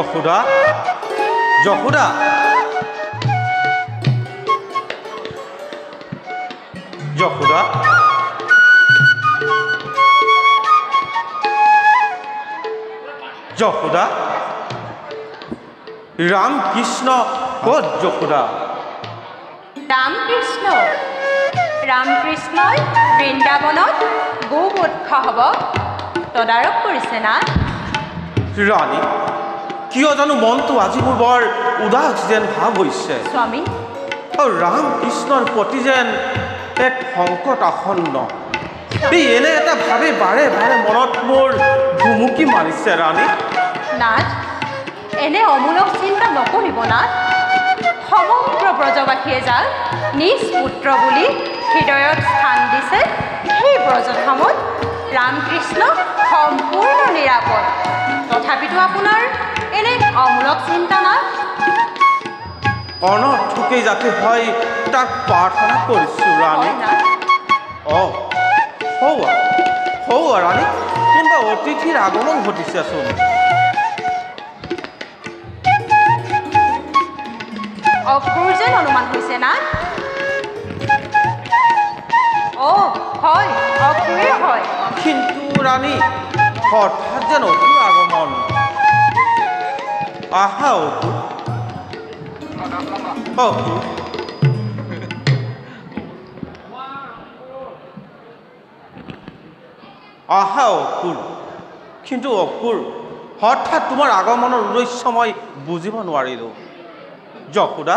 যশোদা, যশোদা, যশোদা, যশোদা, ৰামকৃষ্ণ ক'ত যশোদা? ৰামকৃষ্ণ, ৰামকৃষ্ণই বৃন্দাবনত গোবৎস হ'ব তদাৰক কৰিছে না? ৰাণী, কিয় জানো মনটো আজি মোৰ বৰ উদাস যেন ভাৱ হৈছে। স্বামী, আৰু ৰামকৃষ্ণৰ প্ৰতি যেন এক সংকট আসন্ন, এই এনে এটা ভাৱে বাৰে বাৰে মনত মোৰ ভুমুকি মাৰিছে ৰাণী। নাথ, এনে অমূলক চিন্তা নকৰিব নাথ। সমগ্ৰ ব্ৰজবাসীয়ে যাক নিজ পুত্ৰ বুলি হৃদয়ত স্থান দিছে, সেই ব্ৰজধামত ৰামকৃষ্ণ সম্পূৰ্ণ নিৰাপদ। তথাপিতো আপোনাৰ এনে অমূলক চিন্তা নাথ? অনৰ্থকেই যাতে হয় তাক প্ৰাৰ্থনা কৰিছোঁ ৰাণী। অ সৌৱা, সৌৱা ৰাণী, কোনোবা অতিথিৰ আগমন ঘটিছেচোন। অক্ৰূৰ যেন অনুমান হৈছে না? অ হয়, অক্ৰূৰে হয়। কিন্তু ৰাণী, হঠাৎ যেন অক্ৰূৰ আগমন। আহা অক্ৰূৰ, অক্ৰূৰ। আহা অক্ৰূৰ। কিন্তু অক্ৰূৰ, হঠাৎ তোমাৰ আগমনৰ উদ্দেশ্য মই বুজিব নোৱাৰিলোঁ। যশোদা,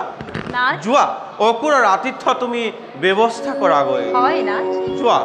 যোৱা, অক্ৰূৰৰ আতিথ্য তুমি ব্যৱস্থা কৰাগৈ। যোৱা।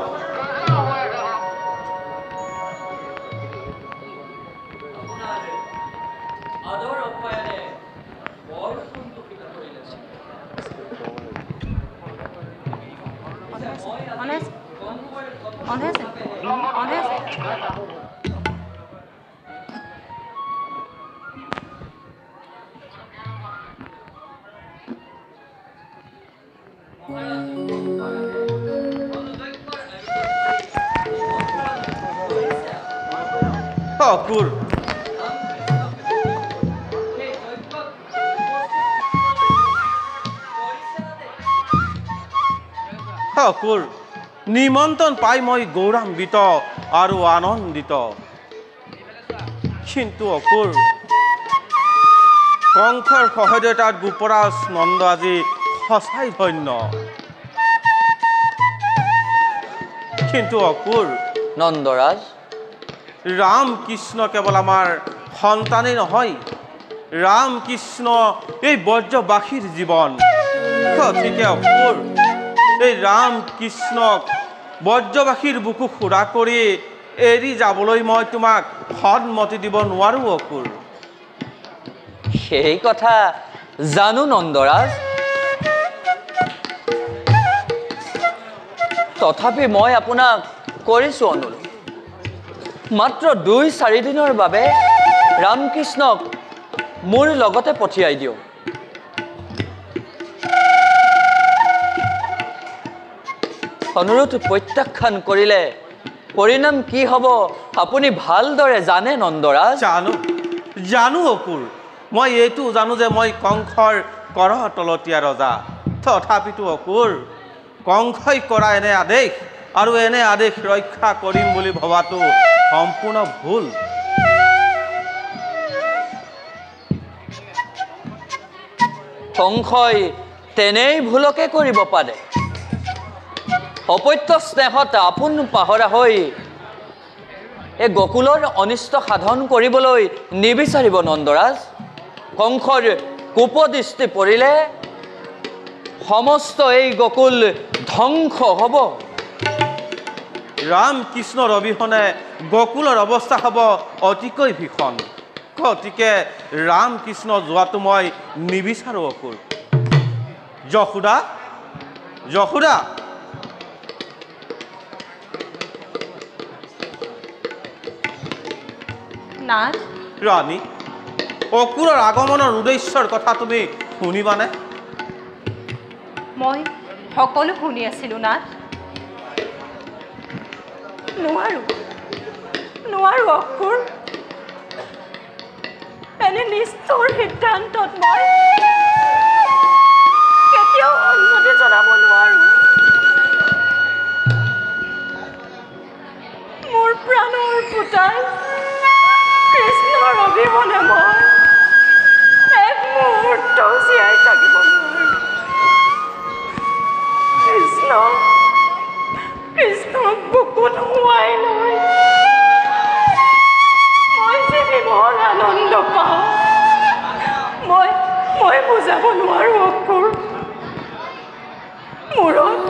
অক্ৰূৰ, অক্ৰূৰ, নিমন্ত্ৰণ পাই মই গৌৰৱান্বিত আৰু আনন্দিত। কিন্তু অক্ৰূৰ, কংসৰ সহদেউতাত গোপৰাজ নন্দ আজি সঁচাই ধন্য। কিন্তু অক্ৰূৰ, নন্দৰাজ, ৰামকৃষ্ণ কেৱল আমাৰ সন্তানেই নহয়, ৰামকৃষ্ণ এই ব্ৰজবাসীৰ জীৱন। গতিকে অক্ৰূৰ, এই ৰামকৃষ্ণক ব্ৰজবাসীৰ বুকু সুৰা কৰি এৰি যাবলৈ মই তোমাক সন্মতি দিব নোৱাৰোঁ অক্ৰূৰ। সেই কথা জানো নন্দৰাজ, তথাপি মই আপোনাক কৰিছোঁ অনুৰোধ, মাত্ৰ 2-4 দিনৰ বাবে ৰামকৃষ্ণক মোৰ লগতে পঠিয়াই দিয়ক। অনুৰোধ প্ৰত্যাখ্যান কৰিলে পৰিণাম কি হ'ব আপুনি ভালদৰে জানে নন্দৰাজ। জানো, জানো অক্ৰূৰ, মই এইটো জানো যে মই কংসৰ কৰতলতীয়া ৰজা। তথাপিতো অক্ৰূৰ, কংসই কৰা এনে আদেশ আৰু এনে আদেশ ৰক্ষা কৰিম বুলি ভবাটো সম্পূৰ্ণ ভুল। কংসই তেনেই ভুলকে কৰিব পাৰে। অপত্য স্নেহত আপোন পাহৰা হৈ এই গকুলৰ অনিষ্ট সাধন কৰিবলৈ নিবিচাৰিব নন্দৰাজ। কংসৰ কোপদৃষ্টি পৰিলে সমস্ত এই গকুল ধ্বংস হ'ব। ৰামকৃষ্ণৰ অবিহনে গকুলৰ অৱস্থা হ'ব অতিকৈ ভীষণ। গতিকে ৰামকৃষ্ণ যোৱাটো মই নিবিচাৰোঁ অক্ৰূৰ। যশোদা, যশোদা, নাথ। ৰাণী, অক্ৰূৰৰ আগমনৰ উদ্দেশ্যৰ কথা তুমি শুনিবানে? মই সকলো শুনি আছিলোঁ নাথ। নোৱাৰোঁ, নোৱাৰোঁ অক্ৰূৰ, এনে নিষ্ঠুৰ সিদ্ধান্তত মই কেতিয়াও সন্মতি জনাব নোৱাৰো। মোৰ প্ৰাণৰ পুতাই কৃষ্ণৰ অবিহনে মই এক মুহূৰ্ত জীয়াই থাকিব নোৱাৰো। কৃষ্ণ, কৃষ্ণক বুকুত সোঁৱাই লৈ মই যে বিমল আনন্দ পাওঁ, মই মই বুজাব নোৱাৰো অক্ৰুৰ। মূৰত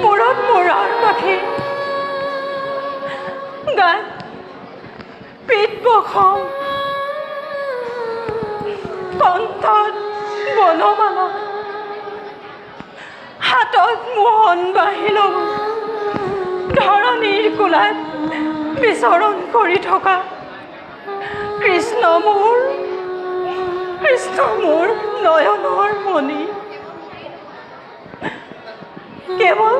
মূৰত মূৰাৰ পাখি, গাত পিত বসম, কণ্ঠত বনমালা, হাতত মোহন বাহিল, ধৰণীৰ কোলাত বিচৰণ কৰি থকা কৃষ্ণ মোৰ, কৃষ্ণ মোৰ নয়নৰ মণি। কেৱল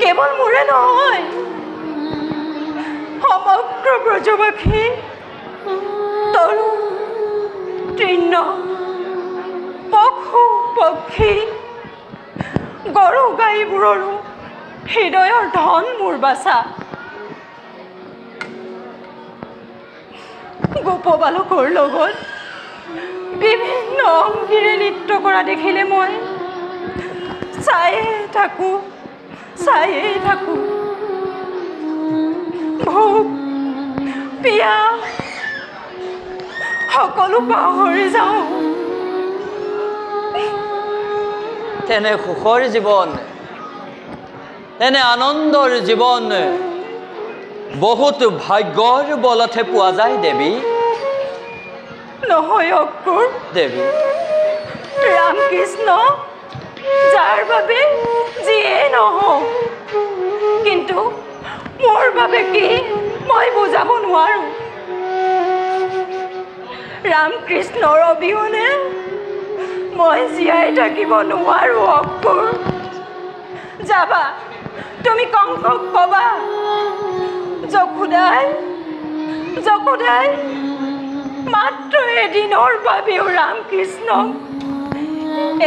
কেৱল মোৰে নহয়, সমগ্ৰ ব্ৰজবাসী, তৰু তৃণ, পশু পক্ষী, গৰু গাইবোৰৰো হৃদয়ৰ ধন মোৰ বাচা। গোপ বালকৰ লগত বিভিন্ন অংগীৰে নৃত্য কৰা দেখিলে মই চায়ে থাকোঁ, চায়ে থাকোঁ। ভোক পিয়া সকলো পাহৰি যাওঁ। তেনে সুখৰ জীৱন, তেনে আনন্দৰ জীৱন বহুত ভাগ্যৰ বলতহে পোৱা যায় দেৱী। নহয় অক্ৰুৰ দেৱী, ৰামকৃষ্ণ যাৰ বাবে যিয়ে নহওক, কিন্তু মোৰ বাবে কি মই বুজাব নোৱাৰো। ৰামকৃষ্ণৰ অবিহনে মই জীয়াই থাকিব নোৱাৰো অক্ৰুৰ। যাবা তুমি কংসক কবা, যশোদাই যশোদাই মাত্ৰ এদিনৰ বাবেও ৰামকৃষ্ণক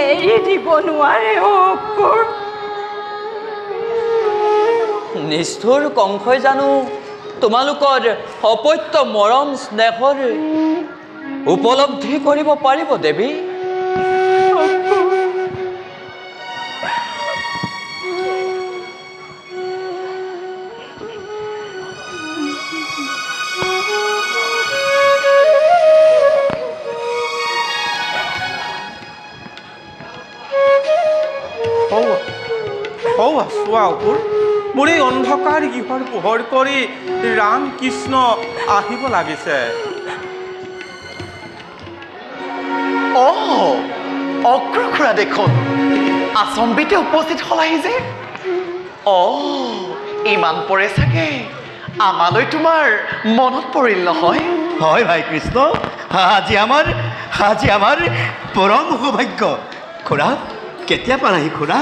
এৰি দিব নোৱাৰে অক্ৰুৰ। নিষ্ঠুৰ কংসই জানো তোমালোকৰ অপত্য মৰম স্নেহৰ উপলব্ধি কৰিব পাৰিব দেৱী? চোৱা অকুৰ, মোৰ এই অন্ধকাৰ গৃহৰ পোহৰ কৰি ৰাম কৃষ্ণ আহিব লাগিছে। অ অক্ৰুৰ খুৰা দেখোন আচম্বিতে উপস্থিত হলাহি যে। অ ইমান পৰে চাগে আমালৈ তোমাৰ মনত পৰিল নহয়? হয় ভাই কৃষ্ণ, আজি আমাৰ পৰম সৌভাগ্য। খুৰা কেতিয়া পালাহি খুৰা?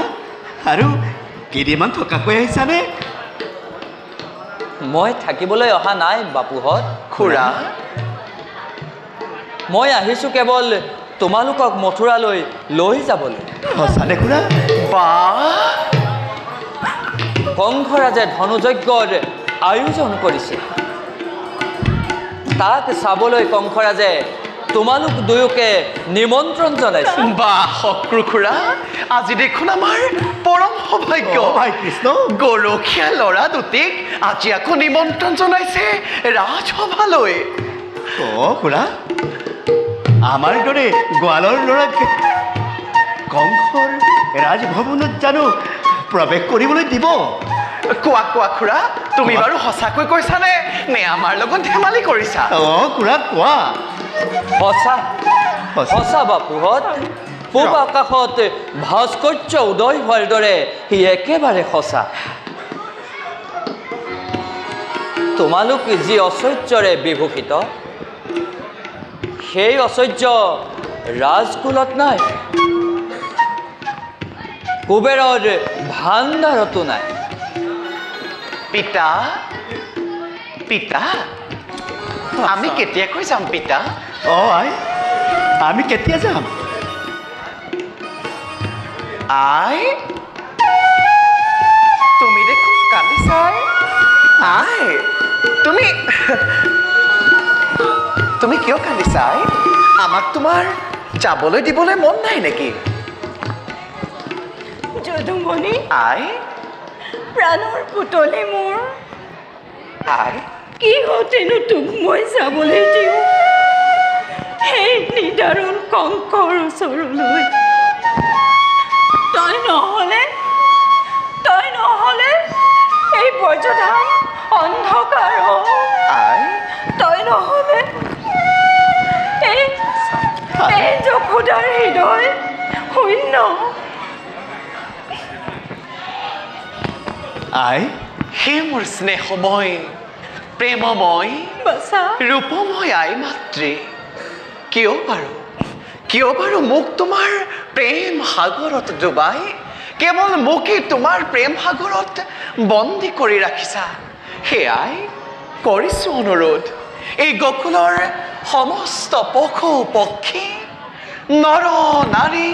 আৰু কেইদিনমান থকাকৈ আহিছানে? মই থাকিবলৈ অহা নাই বাপুহঁত। খুৰা মই আহিছোঁ কেৱল তোমালোকক মথুৰালৈ লৈ যাবলৈ। সঁচানে খুৰা? বা কংসৰাজে ধনুযজ্ঞৰ আয়োজন কৰিছে, তাক চাবলৈ কংসৰাজে তোমালোক দুয়োকে নিমন্ত্ৰণ জনাইছে। বা শক্ৰু খুৰা, আজি দেখোন আমাৰ পৰম সৌভাগ্য। ভাই কৃষ্ণ, গৰখীয়া ল'ৰা দুটিক আজি আকৌ নিমন্ত্ৰণ জনাইছে ৰাজসভালৈ। অ খুৰা, আমাৰ দৰে গোৱালৰ ল'ৰাক কংসৰ ৰাজভৱনত জানো প্ৰৱেশ কৰিবলৈ দিব? কোৱা কোৱা খুৰা, তুমি বাৰু সঁচাকৈ কৈছানে নে আমাৰ লগত ধেমালি কৰিছা? অ খুৰা কোৱা। সঁচা সঁচা বাপুহঁত, পূব আকাশত ভাস্কৰ্য উদয় হোৱাৰ দৰে সি একেবাৰে সঁচা। তোমালোক যি ঐশ্বৰ্যৰে বিভূষিত, সেই ঐশ্বৰ্য ৰাজকুলত নাই, কুবেৰৰ ভাণ্ডাৰতো নাই। পিতা পিতা, আমি কেতিয়াকৈ যাম পিতা? অ আই, আমি কেতিয়া যাম? আই, তুমি দেখোন কান্দিছাই। আই, তুমি তুমি কিয় কান্দিছা আই? আমাক তোমাৰ যাবলৈ দিবলৈ মন নাই নেকি? যদুমণি, আই, প্ৰাণৰ পুতলি মোৰ, আই, কি হতেনো তোক মই যাবলৈ দিওঁ সেই নিদাৰুণ কংসৰ ওচৰলৈ? তই নহ'লে, তই নহ'লে এই বজ্ৰধাম অন্ধকাৰ। আই, তই নহ'লে এই এই যশোদাৰ হৃদয় শূন্য। আই, হে মোৰ স্নেহময়, প্ৰেমময়, বাচা, ৰূপময় আই মাতৃ, কিয় বাৰু, কিয় বাৰু মোক তোমাৰ প্ৰেম সাগৰত ডুবাই কেৱল মোকে তোমাৰ প্ৰেম সাগৰত বন্দী কৰি ৰাখিছা? সেয়াই কৰিছোঁ অনুৰোধ, এই গকুলৰ সমস্ত পশু পক্ষী, নৰ নাৰী,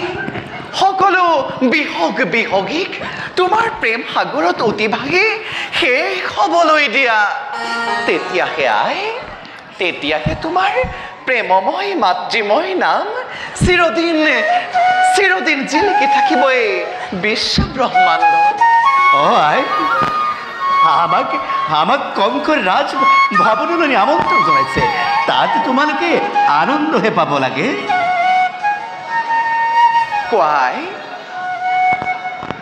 সকলো বিহগ বিহগীক তোমাৰ প্ৰেম সাগৰত উটি ভাগি শেষ হ'বলৈ দিয়া। তেতিয়াহে আই, তেতিয়াহে তোমাৰ প্ৰেমময় মাতৃময় নাম চিৰদিন চিৰদিন জিলিকি থাকিব এই বিশ্ব ব্ৰহ্মাণ্ডত। অ আই, আমাক আমাক কংসৰ ৰাজ ভৱনলৈ আমন্ত্ৰণ জনাইছে, তাত তোমালোকে আনন্দহে পাব লাগে। কোৱাই,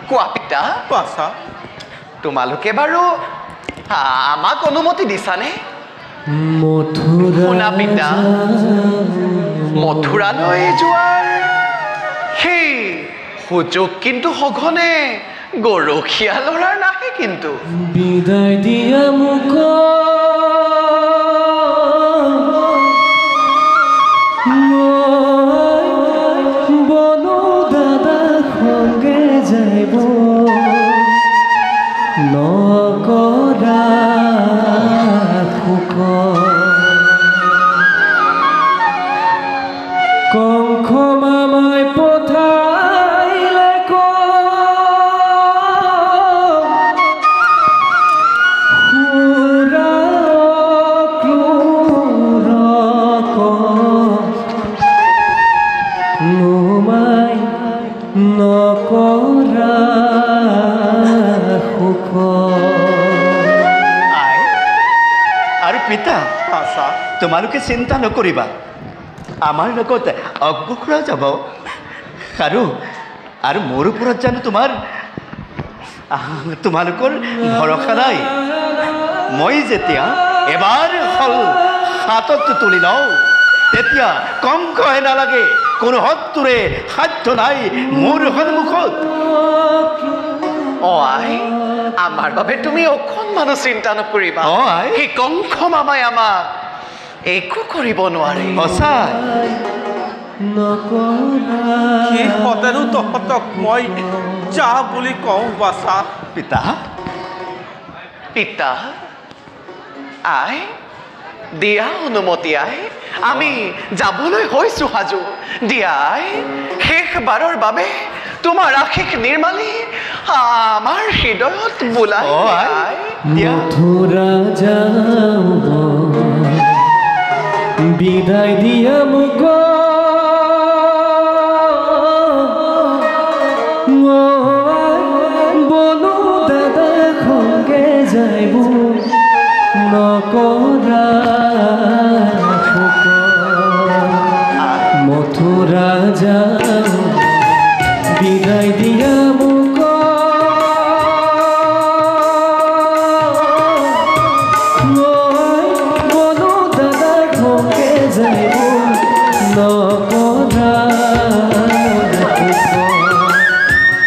কোৱা পিতা। বাচা, তোমালোকে বাৰু আমাক অনুমতি দিছানে? শুনা পিতা, মথুৰালৈ যোৱাৰ সেই সুযোগ কিন্তু সঘনে গৰখীয়া ল'ৰাৰ নাহে কিন্তু। বিদায় দিয়া মোক, বলো দাদা সঙ্গে যাইব, নকৰা শোক। কংস মামাই পঠাইলে সুৰা ক্ৰূৰ নুমাই নকৰা শোক। আই আৰু পিতা, বাচা, তোমালোকে চিন্তা নকৰিবা, আমাৰ লগত অজ্ঞ যাব। আৰু আৰু মোৰ ওপৰত জানো তোমাৰ তোমালোকৰ ভৰসা নাই? মই যেতিয়া এবাৰ হল হাতত তুলি লওঁ, তেতিয়া কংসহে নালাগে, কোনো শত্ৰুৰে সাধ্য নাই মোৰ সন্মুখত। অ আই, আমাৰ বাবে তুমি অকণমানো চিন্তা নকৰিবা। অ আই, সেই কংস মামাই আমাক একো কৰিব নোৱাৰে। সঁচাই কি সতেনো তহঁতক মই যা বুলি কওঁ বাচা? পিতা, পিতা, আই, দিয়া অনুমতি আই, আমি যাবলৈ হৈছো সাজু। দিয়া আই, শেষবাৰৰ বাবে তোমাৰ আশীষ নিৰ্মালি আমাৰ হৃদয়ত বোলাই অ আই, আই। দিয়া। মথুৰা যাওঁ, বিদায় দিয়া মোক, বলো দাদা সঙ্গে যাইব, নকৰা শোক। মথুৰা যাওঁ, বিদায় দিয়া মোক, বলো দাদা সঙ্গে যাইব, নকৰা শোক।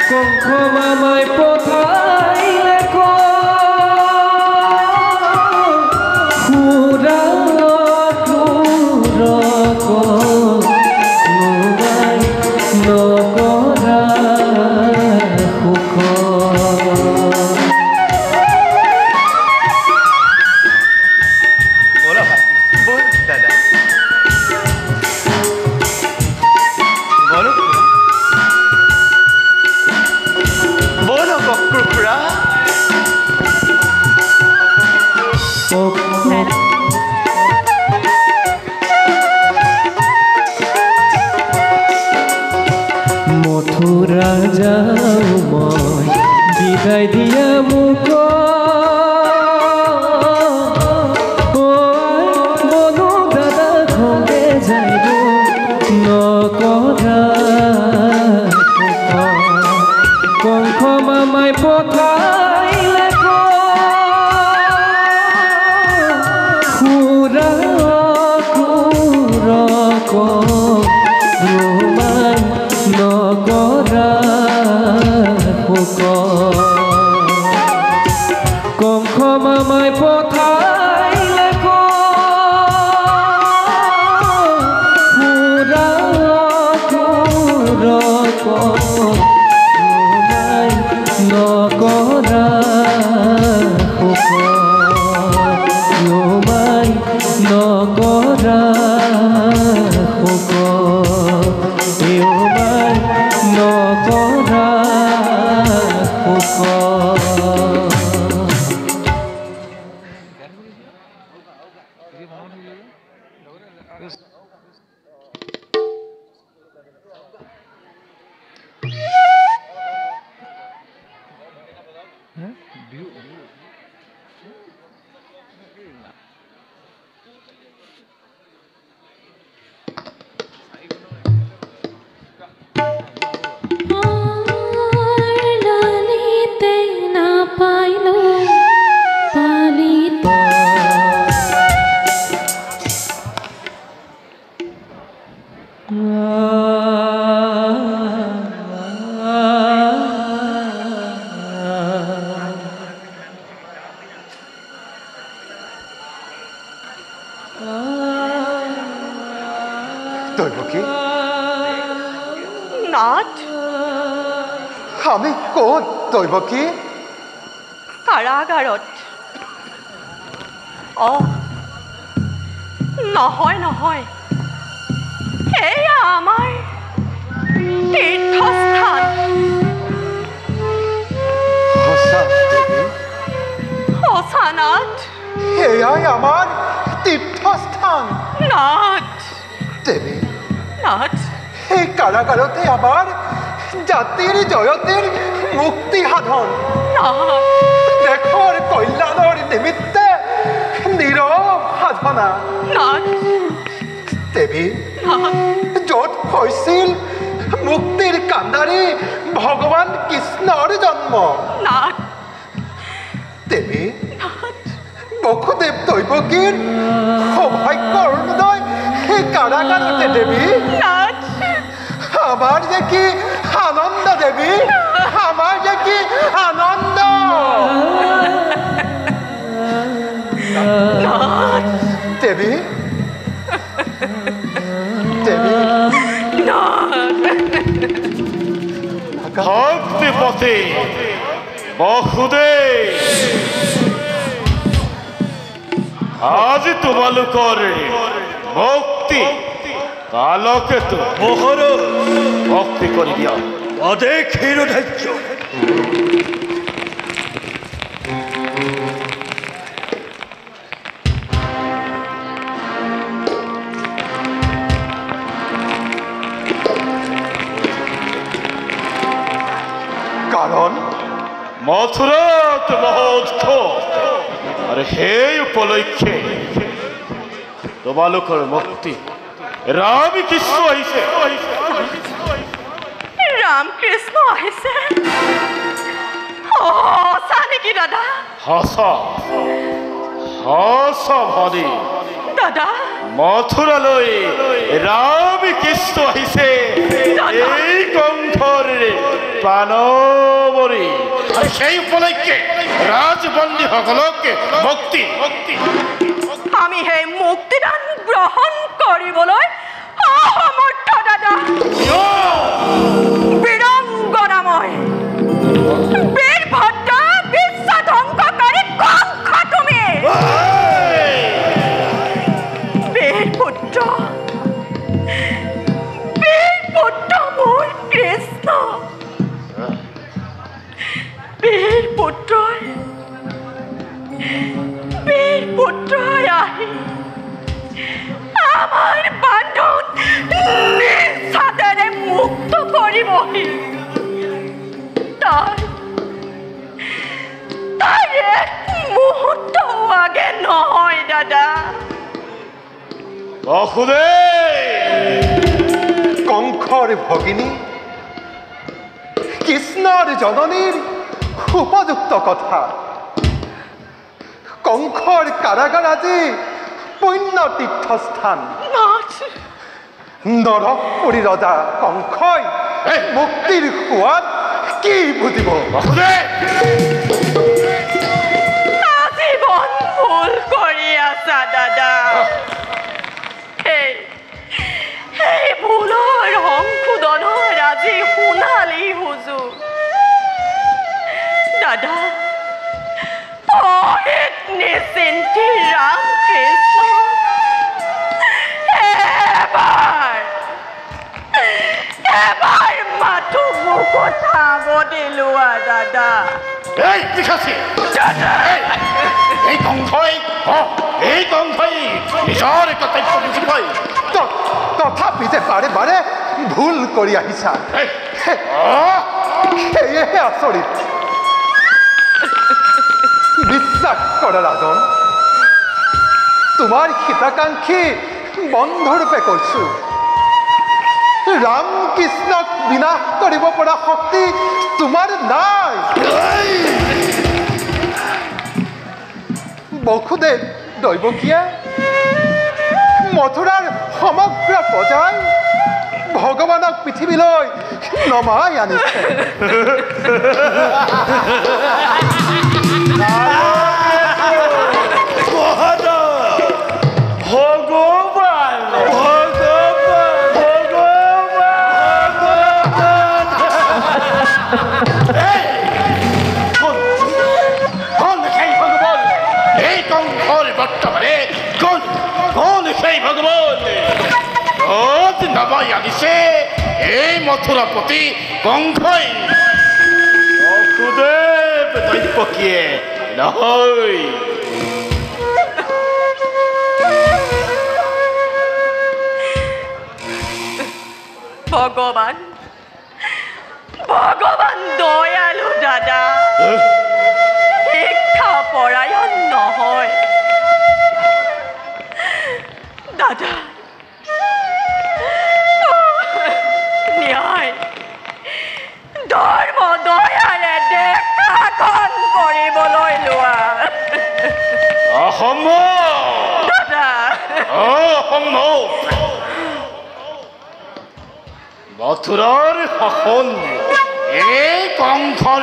কংস মামাই পঠাইলে সুৰা মামাই পঠাইলে খুৰা অকুৰক মাই নকৰা শোক, মাই নকৰা শোক, মাই নকৰা শোক। দৈৱকী, নাথ, আমি ক'ত দৈৱকী? কাৰাগাৰত। অ নহয় নহয়, এয়া আমাৰ তীৰ্থস্থান। সঁচা দেৱী? সঁচা নাথ, এয়াই আমাৰ তীৰ্থস্থান। নাথ, দেৱী, নাথ, এই কাৰাগাৰতে আমাৰ জাতিৰ জয়তীৰ মুক্তি সাধন, নাথ, দেশৰ কল্যাণৰ নিমিত্তে নীৰৱ সাধনা। নাথ, দেৱী, নাথ, য'ত হৈছিল মুক্তিৰ কাণ্ডাৰী ভগৱান কৃষ্ণৰ জন্ম। নাথ, দেৱী, নাথ, বসুদেৱ দৈৱকীৰ সৌভাগ্য অৰুণোদয় সেই কাৰাগাৰতে দেৱী। নাথ, আমাৰ যে কি আনন্দ দেৱী, আমাৰ যে কি আনন্দ। নাথ, দেৱী, দেৱী, নাথ, ভক্তিপতি বসুদেৱ, আজি তোমালোকৰ মুক্তি কালকেতো মোহৰ ভক্তি কৰি দিয়া। অদেখিৰ ধৈৰ্য। কাৰণ মথুৰাত মহোৎসৱ আৰু সেই উপলক্ষে তোমালোকৰ মুক্তি। ৰাম কৃষ্ণ আহিছে। ৰাম কৃষ্ণ আহিছে? সঁচা নেকি দাদা? সঁচা, সঁচা ভনী। দাদা, মথুৰালৈ ৰাম কৃষ্ণ আহিছে। এই কংসৰ প্ৰাণবৰী আৰু সেই উপলক্ষে ৰাজবন্দীসকলক মুক্তি। আমি সেই মুক্তিদান গ্ৰহণ কৰিবলৈ অসমৰ্থ দাদা। বীৰংগনাময় বীৰভদ্ৰ বিশ্ব ধ্বংসকাৰী কংস তুমি। বীৰপুত্ৰ, বীৰপুত্ৰ মোৰ কৃষ্ণ, বীৰপুত্ৰই, বীৰপুত্ৰই আহি আমাৰ বান্ধোন নিজ হাতেৰে মুক্ত কৰিবহি। তাৰ তাৰ এক মুহূৰ্ত আগে নহয় দাদা। বসুদেৱ, কংসৰ ভগিনী কৃষ্ণৰ জননীৰ উপযুক্ত কথা। কংসৰ কাৰাগাৰ আজি পুণ্য তীৰ্থস্থান। নাথ, নৰকপুৰী ৰজা কংসই মুক্তিৰ সোৱাদ কি বুজিব? বসুদেৱ, আজি নিশ্চিন্তি ৰাম কৃষ্ণ এবাৰ এবাৰ মাথো মুখত সাৱটি লোৱা দাদা। এই পিশাচী, এই কংসই, এই কংসই নিজৰ কৰ্তব্য বুজি পায়। তথাপি যে বাৰে বাৰে ভুল কৰি আহিছা, সেয়েহে আচৰিত। বিশ্বাস কৰা ৰাজন, তোমাৰ হিতাকাংক্ষী বন্ধুৰূপে কৈছো, ৰাম কৃষ্ণক বিনাশ কৰিব পৰা শক্তি তোমাৰ নাই। বসুদেৱ দৈৱকীয়ে মথুৰাৰ সমগ্ৰ প্ৰজাই ভগৱানক পৃথিৱীলৈ নমাই আনিছে। ভগৱান কোন সেই ভগৱান? এই কংসৰ বৰ্তমানে কোন কোন সেই ভগৱান ক'ত নমাই আনিছে এই মথুৰাপতি কংসই? বসুদেৱ দৈৱকীয়ে নহয়। ভগৱান, ভগৱান দয়ালু দাদা, শিক্ষা পৰায়ণ নহয় দাদা। ন্যায় ধৰ্ম দয়াৰে দেশ শাসন কৰিবলৈ লোৱা অসম্ভৱ দাদা, অসম্ভৱ। মথুৰাৰ শাসন এই কংসৰ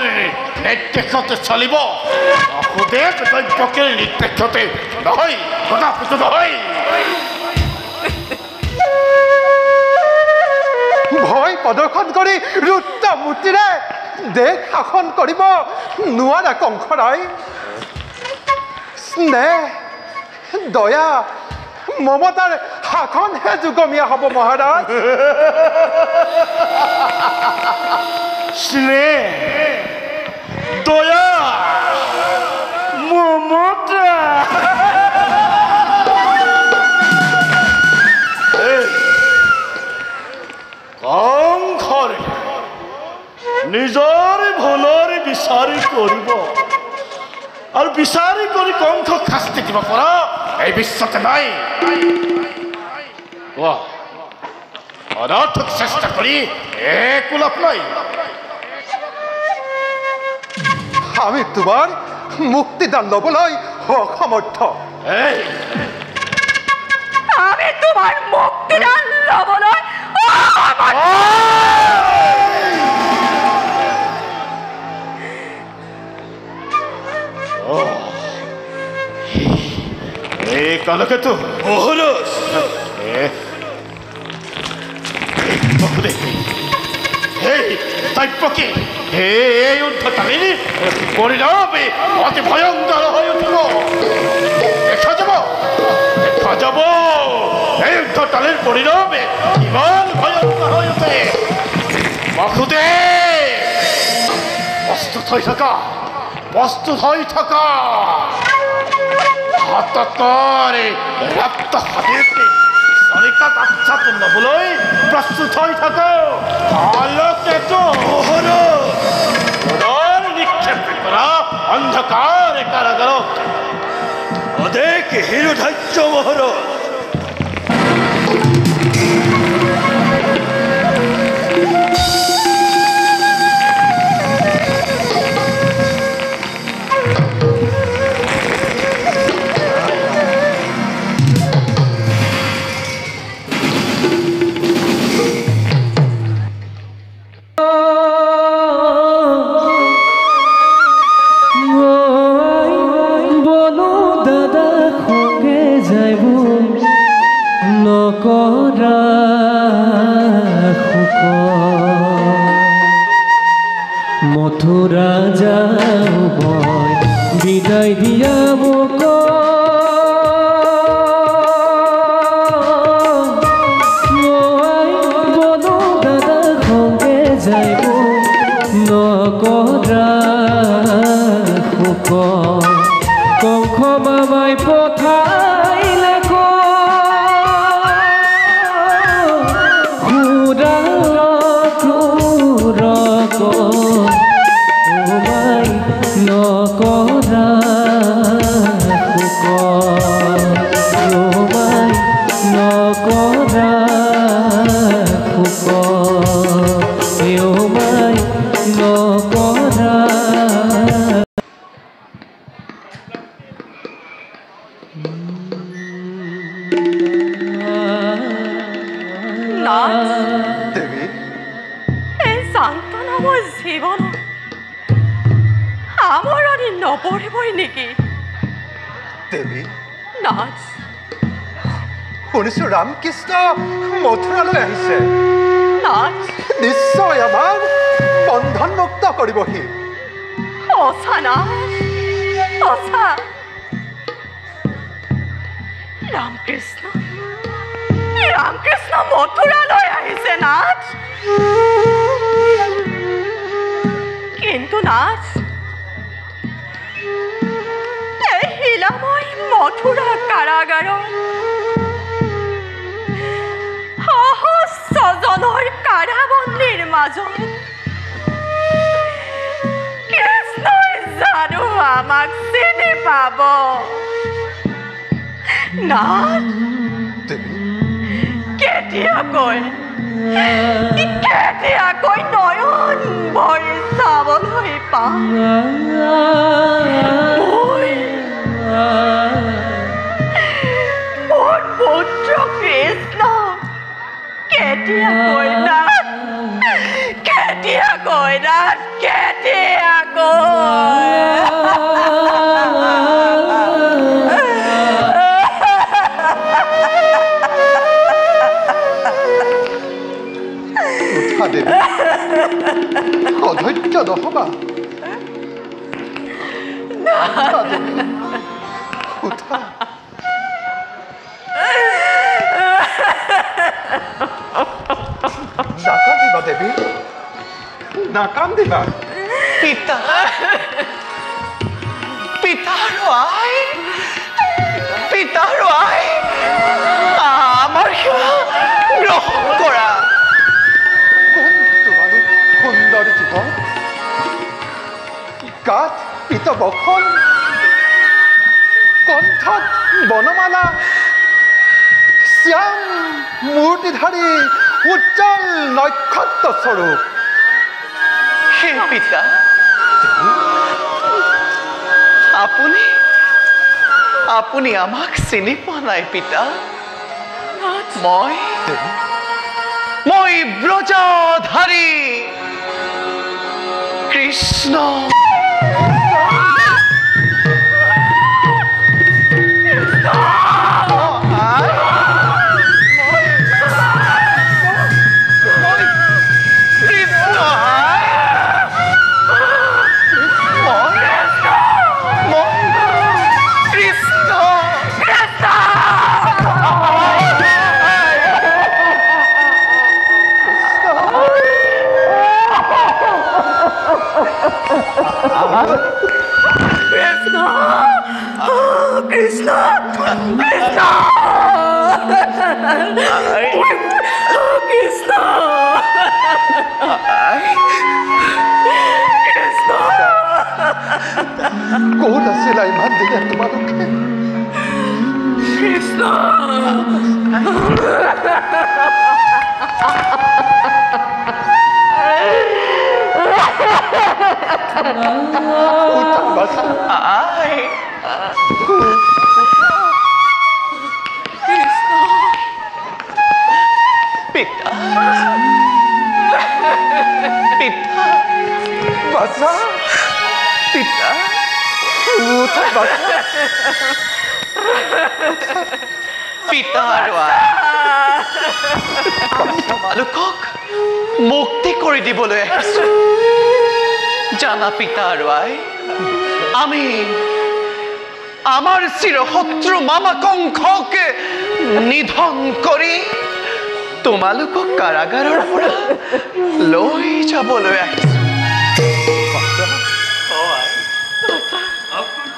নিৰ্দেশতে চলিব, বসুদেৱ দৈৱকীৰ নিৰ্দেশতে নহয়, কদাপিতো নহয়। ভয় প্ৰদৰ্শন কৰি ৰুদ্ৰ মূৰ্তিৰে দেশ শাসন কৰিব নোৱাৰা কংসৰাই। স্নেহ দয়া মমতাৰ শাসনহে যুগমীয়া হ'ব মহাৰাজ। স্নেহ দয়া মমতা, কংসৰে নিজৰ ভুলৰ বিচাৰ কৰিব আৰু বিচাৰ কৰি কংসক শাস্তি দিব পৰা এই বিশ্বতে নাই। অনৰ্থক চেষ্টা কৰি একো লাভ নাই। আমি তোমাৰ মুক্তিদান ল'বলৈ অসমৰ্থ। আমি তোমাৰ মুক্তিদান ল'বলৈ এই কালকেতু এই উদ্ধতালির পরিণাম অতি ভয়ঙ্কর হয়ে উঠল। দেখা যাব, দেখা যাব এই উদ্ধতালির পরিণাম ইমান ভয়ঙ্কর হয়ে উঠে। বাসুদেব প্ৰস্তুত হৈ থাকা, প্ৰস্তুত হৈ থাকা। হাততৰে ৰক্ত হাতীকে চৰিকাত আচ্ছাত ল'বলৈ প্ৰস্তুত হৈ থাকা। কালকেতু পুনৰ নিক্ষেপ কৰা অন্ধকাৰ কাৰাগাৰত। অদেখ হিৰোধাৰ্য মহাৰাজ। মথুৰা যাওঁ মই। বিদায় দিয়া মোক বলো দাদা সঙ্গে যাইব নকৰা শোক কংস মামাই পঠাইলে নকৰা শোক ৰমাই নকৰা শোক ৰমাই নকৰা। দেৱী, এই সান্তনা মোৰ জীৱনত সামৰণি নপৰিবই নেকি? দেৱী, নাথ, শুনিছো ৰামকৃষ্ণ মথুৰালৈ আহিছে। নাথ, নিশ্চয় আমাক বন্ধনমুক্ত কৰিবহি। সঁচা নাথ, সঁচা। ৰামকৃষ্ণ, ৰামকৃষ্ণ মথুৰালৈ আহিছে নাথ। কিন্তু নাথ, এই শিলাময় মথুৰা কাৰাগাৰত সহস্ৰজনৰ কাৰাবন্দীৰ মাজত কৃষ্ণই জানো আমাক চিনি পাব? নাথ, কেতিয়াকৈ কেতিয়াকৈ নয়ন ভৰি চাবলৈ পাম? মোৰ পুত্ৰ কৃষ্ণ কেতিয়াকৈ নাথ, কেতিয়াকৈ নাথ, কেতিয়াকৈ? উঠা দেৱী, অধৈৰ্য নহবা। উঠা দেৱী, উঠা। নাকান্দিবা দেৱী, নাকান্দিবা। পিতা, পিতা আৰু আই, পিতা আৰু আই, আমাৰ সেৱা গ্ৰহণ কৰা। কোন তোমালোক সুন্দৰ যুৱক, গাত পিত বসন, কণ্ঠত বনমালা, শ্যাম মূৰ্তিধাৰী উজ্জ্বল নক্ষত্ৰ স্বৰূপ। হে পিতা, আপুনি আপুনি আমাক চিনি পোৱা নাই পিতা। মই মই ব্ৰজধাৰী কৃষ্ণ। কৃষ্ণ, কৃষ্ণ, কৃষ্ণ, কৃষ্ণ, কৃষ্ণ। ক'ত আছিলা ইমান দিনে তোমালোকে? কৃষ্ণ, উঠা বাছা। আই, কৃষ্ণ। পিতা, পিতা, বাছা, পিতা, উঠা বাছা। পিতা আৰু আই, তোমালোকক মুক্তি কৰি দিবলৈ আহিছো। জানা পিতা আৰু আই, আমি আমাৰ চিৰশত্ৰু মামা কংসক নিধন কৰি তোমালোকক কাৰাগাৰৰ পৰা লৈ যাবলৈ আহিছো।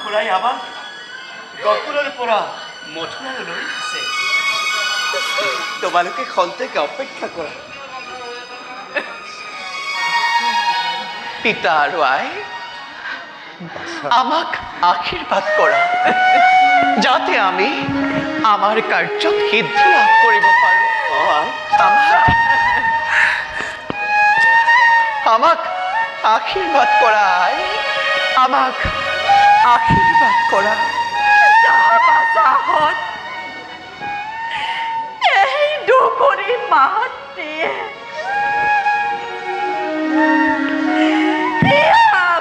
খুৰাই আমাক গকুলৰ পৰা মথুৰালৈ লৈ গৈছে। তোমালোকে খন্তেক অপেক্ষা কৰা। পিতা আৰু আই, আমাক আশীৰ্বাদ কৰা যাতে আমি আমাৰ কাৰ্যত সিদ্ধি লাভ কৰিব পাৰো। আমাক আশীৰ্বাদ কৰা আই, আমাক আশীৰ্বাদ কৰা। এই দুবৰি মাতৃয়ে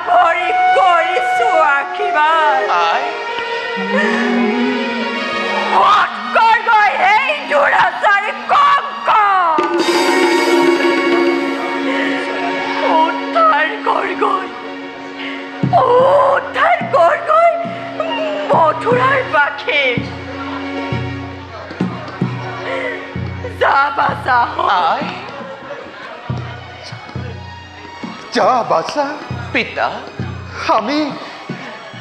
ভৰি কৰিছো আশীৰ্বাদ। এই দুৰাচাৰী কংস, উদ্ধাৰ কৰগৈ, উদ্ধাৰ কৰগৈ মথুৰাৰ বাসী। যা বাচা, যা বাচা। পিতা, আমি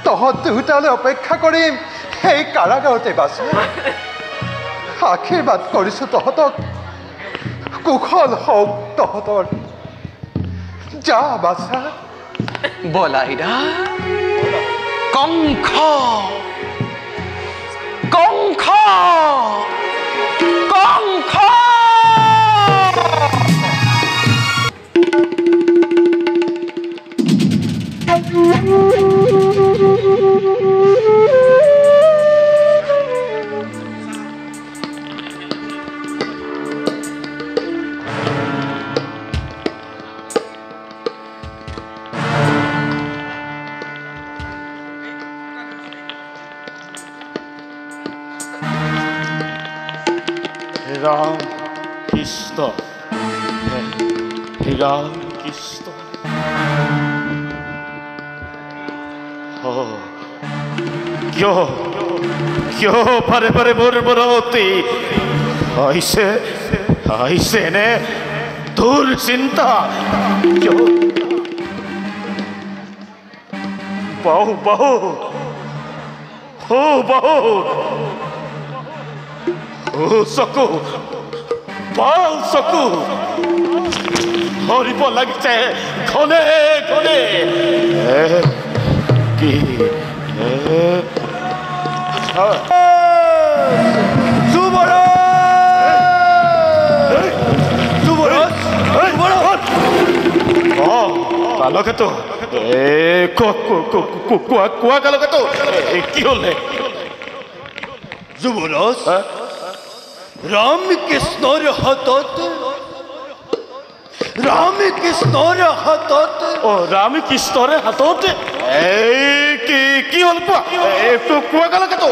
তহঁত দুয়োটালৈ অপেক্ষা কৰিম সেই কাৰাগাৰতে। বাচা, আশীৰ্বাদ কৰিছো তহঁতক, কুশল হওক তহঁতৰ। যা বাচা। বলাইৰা, কংস কংস কংস। ৰাম কৃষ্ণ, ৰাম কৃষ্ণ। কিয় কিয় বাৰে বাৰে মোৰ মনত আহিছে আহিছে এনে তোৰ চিন্তা কিয়? বাহু বাহু হো বাহু ও চকু, বাল চকু ধৰিব লাগিছে ঘনে ঘনে। কি কালকেতো কোৱা কোৱা কালকেতো কি হ'ল? যুৱৰাজ, ৰাম কৃষ্ণৰ হাতত, ৰাম কৃষ্ণৰ হাতত। অ, ৰাম কৃষ্ণৰ হাতত? এই কি কি হ'ল কোৱা, কোৱা কালকেতো।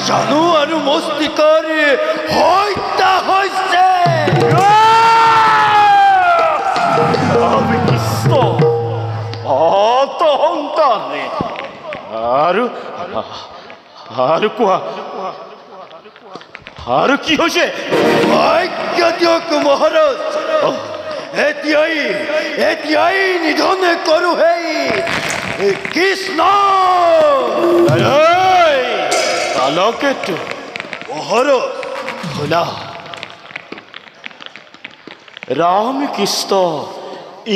জানো আৰু মস্তিকৰ হত্যা হৈছে। ৰাম কৃষ্ণ অত সন্তান। আৰু আৰু কোৱা, আৰু কি হৈছে? আজ্ঞা দিয়ক মহাৰাজ, এতিয়াই এতিয়াই নিধন কৰো সেই কৃষ্ণ। কালকেতো মহাৰাজ। শুনা, ৰাম কৃষ্ণ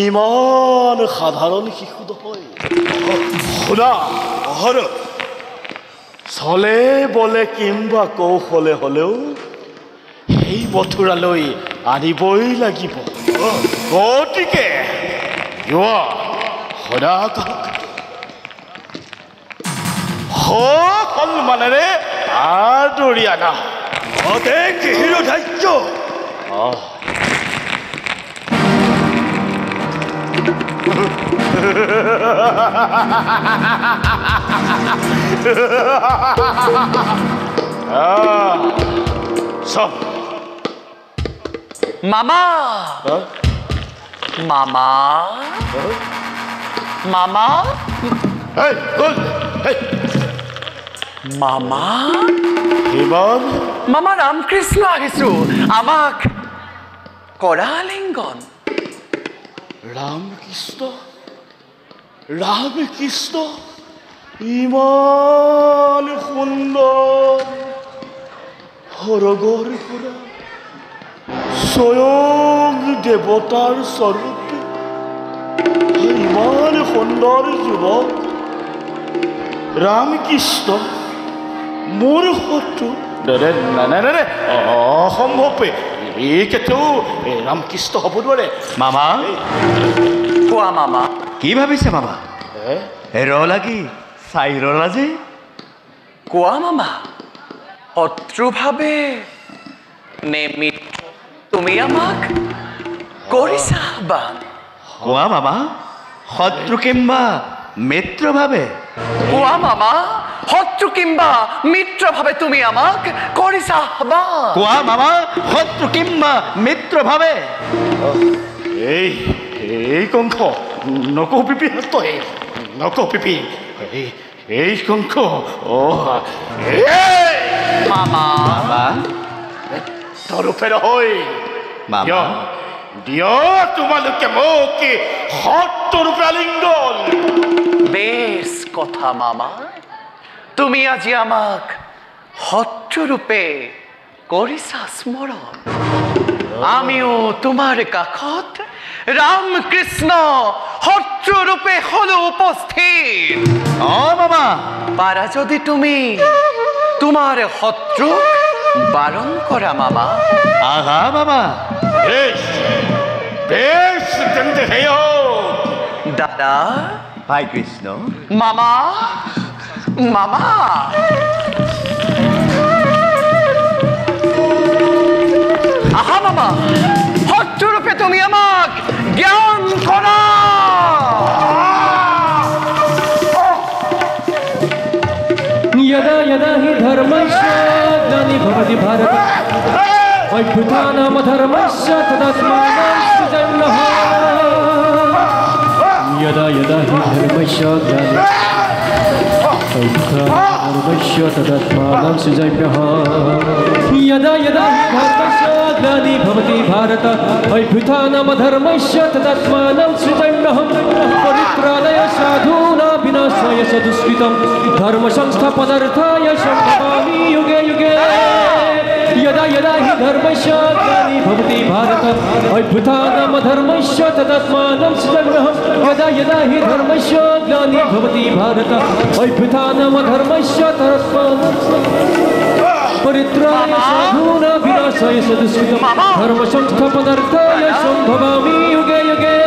ইমান সাধাৰণ শিশু নহয়। শুনা মহাৰাজ, চলে বলে কিম্বা কৌশলে হলেও সেই মথুৰালৈ আনিবই লাগিব। গতিকে যোৱা, শুনা, সন্মানেৰে আদৰি আনা। অদেখ হিৰোধাৰ্য। চব মামা মামা মামা। এই গ'ল। এই মামা ইমান মামা ৰামকৃষ্ণ আহিছো, আমাক কৰা আলিংগন। ৰামকৃষ্ণ ৰামকৃষ্ণ, ইমান সুন্দৰ সৰগৰ পৰা স্বয়ং দেৱতাৰ স্বৰূপে ইমান সুন্দৰ যুৱক ৰামকৃষ্ণ মোৰ শত্ৰু? নাই নাই নাই, অসম্ভৱ, এই কেতিয়াও ৰামকৃষ্ণ হ'ব নোৱাৰে। মামা কোৱা মামা, কি ভাবিছে মামা? ৰ লাগি চাই ৰলা যে। কোৱা মামা, শত্ৰু ভাবে নে মিত্ৰ তুমি আমাক কৰিছা আহ্বান? কোৱা মামা, শত্ৰু কিম্বা মিত্ৰ ভাবে? কোৱা মামা, শত্ৰু কিম্বা মিত্ৰ ভাবে তুমি আমাক কৰিছা আহ্বান? কোৱা মামা, শত্ৰু কিম্বা মিত্ৰ ভাবে? এই এই কংস নকপিপি, তই নকপিপি, এই কংস। অ মামা তৰফে নহয় মামা, দিয়া তোমালোকে মোক সত্তৰূপে আলিংগন। বেশ কথা মামা, তুমি আজি আমাক সত্ৰৰূপে কৰিছা স্মৰণ, আমিও তোমাৰ কাষত ৰামকৃষ্ণ সত্ৰৰূপে হলো উপস্থিত। অ মামা, পাৰা যদি তুমি তোমাৰ শত্ৰুক বাৰণ কৰা মামা। আহা মামা, বেশ বেশ, তেন্তে সেই হওক। দাদা ভাই কৃষ্ণ। মামা মামা, আহা মামা, সত্যৰূপে তুমি আমাক জ্ঞান কৰা। यदा यदा हि धर्मस्य ग्लानिः भवति भारत, अभ्युत्थानमधर्मस्य तदात्मानं सृजन्नः। यदा यदा हि धर्मस्य ग्लानिः अभ्युत्थानमधर्मस्य तदात्मानं सृजन्नः। यदा यदा हि धर्मस्य ग्लानिः भवति भारत, अभ्युत्थानमधर्मस्य तदात्मानं सृजन्नः। परित्राणाय साधूनां विनाशाय च दुष्कृतं, धर्म संस्थापनार्थाय सम्भवामि युगे युगे। यदा यदा हि धर्मस्य ग्लानिः भवति भारत, अभ्युत्थानमधर्मस्य तदात्मानं सृजन्नः। यदा यदा हि धर्मस्य ग्लानिः भवति भारत, अभ्युत्थानमधर्मस्य तदात्मानं परित्राणाय साधूनां विनाशाय च दुष्कृतं, धर्म संस्थापनार्थाय सम्भवामि युगे युगे।